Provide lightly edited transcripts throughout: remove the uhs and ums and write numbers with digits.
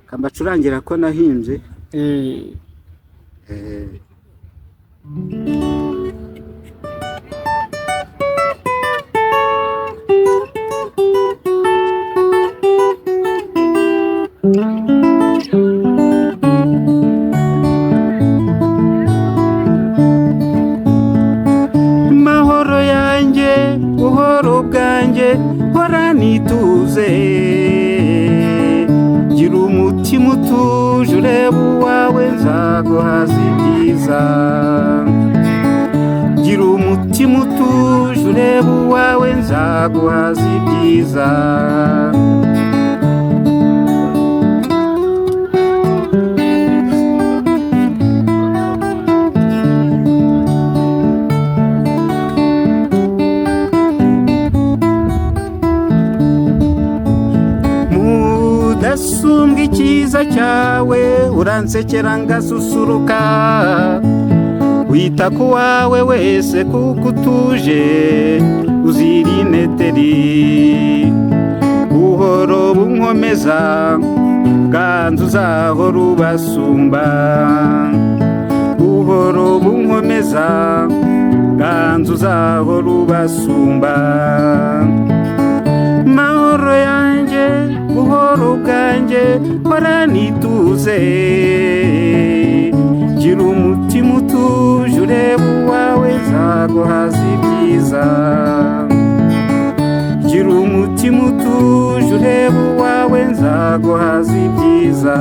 Kambacurangira ko nahimbye. Eh, Eh, Mahoro yanjye, buhoro bwanjye, hora nituze. Gira umutima utuje, urebe uwawe, nzaguhaza ibyiza. Gira umutima utuje, urebe uwawe, nzaguhaza ibyiza. Mudasumbwa icyiza cyawe, uransekera ngasusuruka. Wita ku wawe wese kuko utuje, uzira ineteri. Buhoro bunkomeza, ganza uzahora ubasumba. Buhoro bunkomeza, ganza uzahora ubasumba. Mahoro yanjye, buhoro bwanjye, hora nituze. Gira umutima utuje, urebe uwawe, nzaguhaza ibyiza. Gira umutima utuje, urebe uwawe, nzaguhaza ibyiza.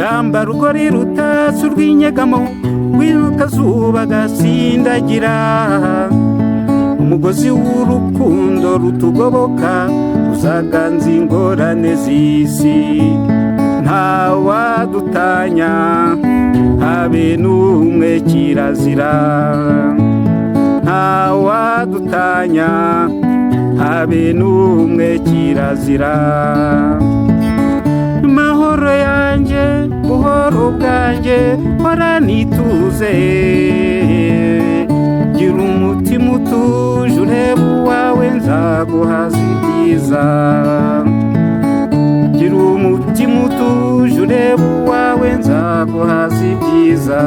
Ramba rugori rutatse urw'inyegamo, rw'akazuba gasindagira. Umugozi w'urukundo rutugoboka, uzaganza ingorane z'isi. Ntawadutanya habe n'umwe, kirazira. Ntawadutanya habe n'umwe, kirazira. Mahoro yanjye, buhoro bwanjye, hora nituze. Gira umutima utuje, urebe uwawe, nzaguhaza ibyiza. Gira umutima utuje, urebe uwawe, nzaguhaza ibyiza.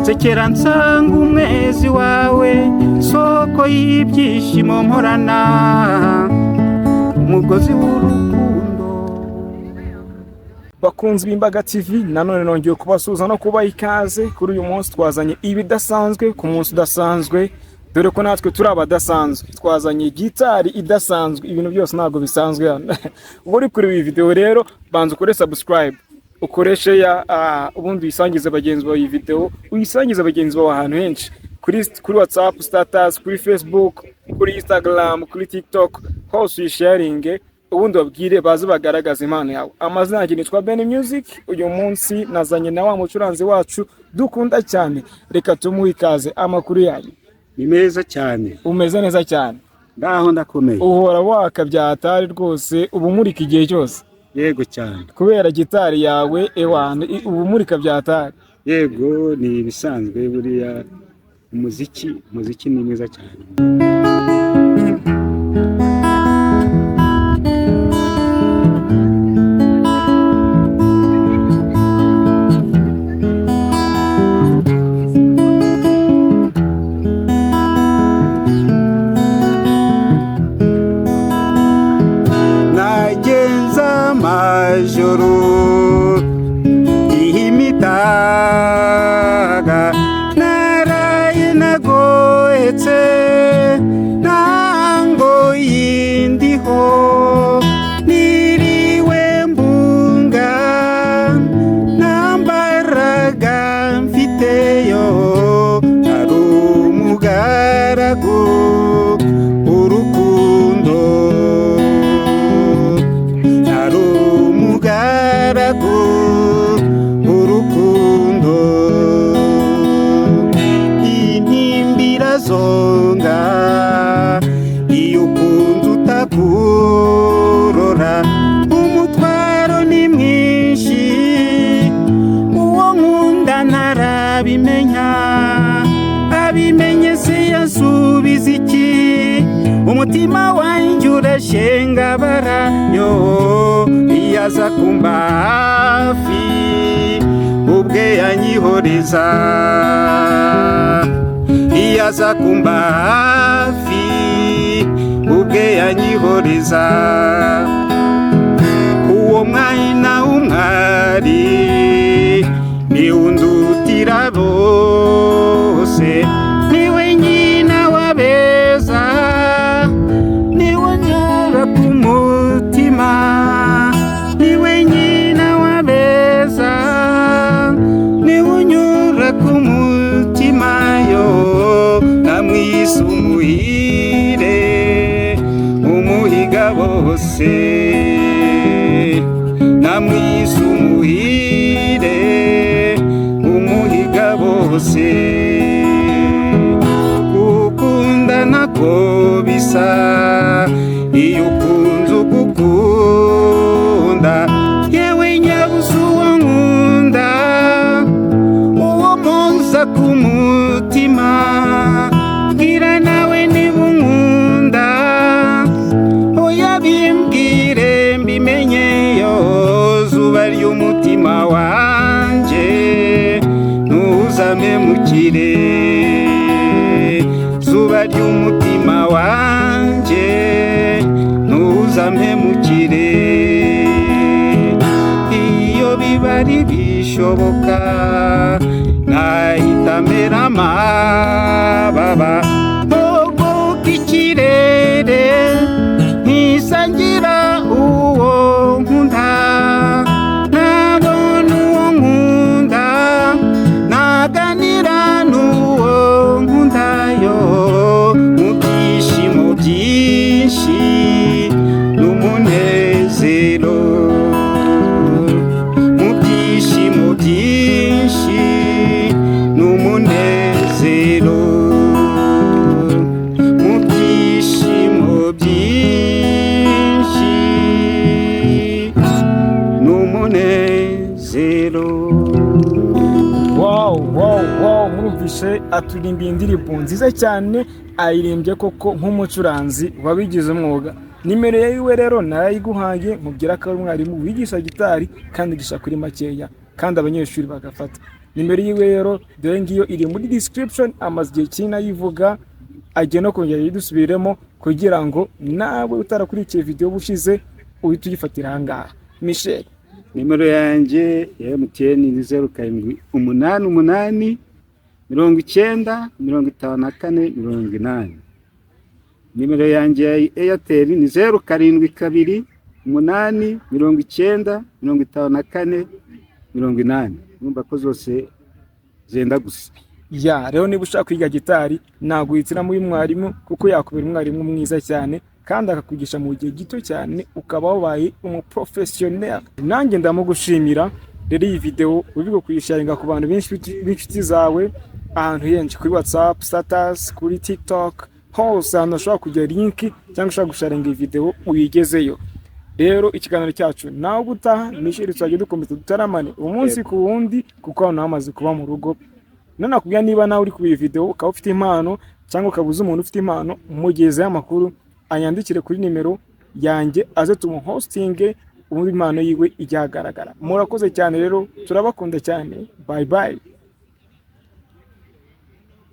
Nsekera nsanga umwezi wawe, soko y'ibyishimo mporana, umugozi w'urukundo. Bakunzi b'Imbaga TV, nanone nongeye kubasuhuza no kubaha ikaze. Kuri uyu munsi twazanye ibidasanzwe ku munsi udasanzwe, dore ko natwe turi abadasanzwe. Twazanye gitari idasanzwe, ibintu byose ntabwo bisanzwe hano. Ubwo uri kureba iyi video rero, banza ukore subscribe, ukore share, ubundi uyisangize bagenzi bawe iyi video, uyisangize bagenzi bawe ahantu henshi, kuri WhatsApp status, kuri Facebook, kuri Instagram, kuri TikTok, hose uyisharinge, ubundi babwire baze bagaragaza impano yawe. Amazina yanjye nitwa Ben Music. Uyu munsi nazanye na wa mucuranzi wacu dukunda cyane, reka tumuhe ikaze. Amakuru yanyu? Ni meza cyane. Umeze neza cyane? Ndaho, ndakomeye. Uhora waka bya hatari rwose, uba umurika igihe cyose. Yego cyane. Kubera gitari yawe, ewana, uba umurika bya hatari. Yego, ni ibisanzwe buriya umuziki ni mwiza cyane. Nagenza amajoro ihimitaga, naraye nagohetse. Umugaragu urukundo intimbira zonga iyo ukunze utakurora. Umutwaro ni mwinshi, uwo nkunda ntarabimenya. Abimenye se yasubiza iki? Umutima wanjye urashengabara yo, iyo aza kumba hafi ubwe yanyihoreza. Iyo aza kumba hafi ubwe yanyihoreza. Uwo mwana w'umwari niwe undutira bose, niwe nyina w'abeza, niwe unyura ku mutima, niwe nyina w'abeza, niwe unyura ku mutima yo. Namwise umuhire, umuhiga bose. Namwise umuhire, umuhiga bose. Gukunda nako bisa, iyo ukunze ugukunda. Yewe nyabusa, uwo nkunda, uwo mpoza ku mutima, bwira nawe niba unkunda. Oya, bimbwire mbimenye yo, zuba ry'umutima wanjye, ntuzampemukire. Zuba ry'umutima wanjye, ntuzampemukire. Iyo biba ari bishoboka, nahita mera amababa nkogoka ikirere, nkisangira uwo nkunda. Nabona uwo nkunda, naganira n'uwo nkunda yo, mu byishimo byinshi n'umunezero, mu byishimo byinshi n'umunezero, mu byishimo byinshi n'umunezero. Wow, mwumvishe aturirimbiye indirimbo nziza cyane, ayirimbye koko nk'umucuranzi wabigize umwuga. Nimero yiwe rero narayiguhaye, mubwira ko ari umwarimu wigisha gitari kandi yigisha kuri makeya kandi abanyeshuri bagafata. Nimero yiwe rero dore ngiyo, iri muri description. Amaze igihe kinini ayivuga, agiye no kongera yidusubiremo kugira ngo nawe utarakurikiye video ubushize uhite uyifatira aha ngaha. Michel. Nimero yanjye ya MTN ni 0788 90 54 80. Nimero yanjye ya Airtel ni 0728 90 54 80. Urumva ko zose zenda gusa. Ya, rero niba ushaka kwiga gitari, ntabwo uhitiramo uyu mwarimu, kuko yakubera umwarimu mwiza cyane kandi akakwigisha mu gihe gito cyane, ukaba wabaye umuprofesiyoneri. Nanjye ndamugushimira. Rero iyi video wibuke kuyisharinga ku bantu benshi b'inshuti zawe, ahantu henshi, kuri WhatsApp status, kuri TikTok, hose ahantu hashobora kujya link cyangwa ushobora gusharinga iyi video uyigezeyo. Rero ikiganiro cyacu nawe ubutaha, Michel, tuzajya dukomeza dutaramane umunsi ku wundi, kuko hano hamaze kuba mu rugo. None nakubwira, niba nawe uri kureba iyi video ukaba ufite impano cyangwa ukaba uzi umuntu ufite impano, mugezeho amakuru, anyandikire kuri nimero yanjye, aze tumuhostinge, ubundi impano yiwe ijya ahagaragara. Murakoze cyane rero, turabakunda cyane. Bye bye.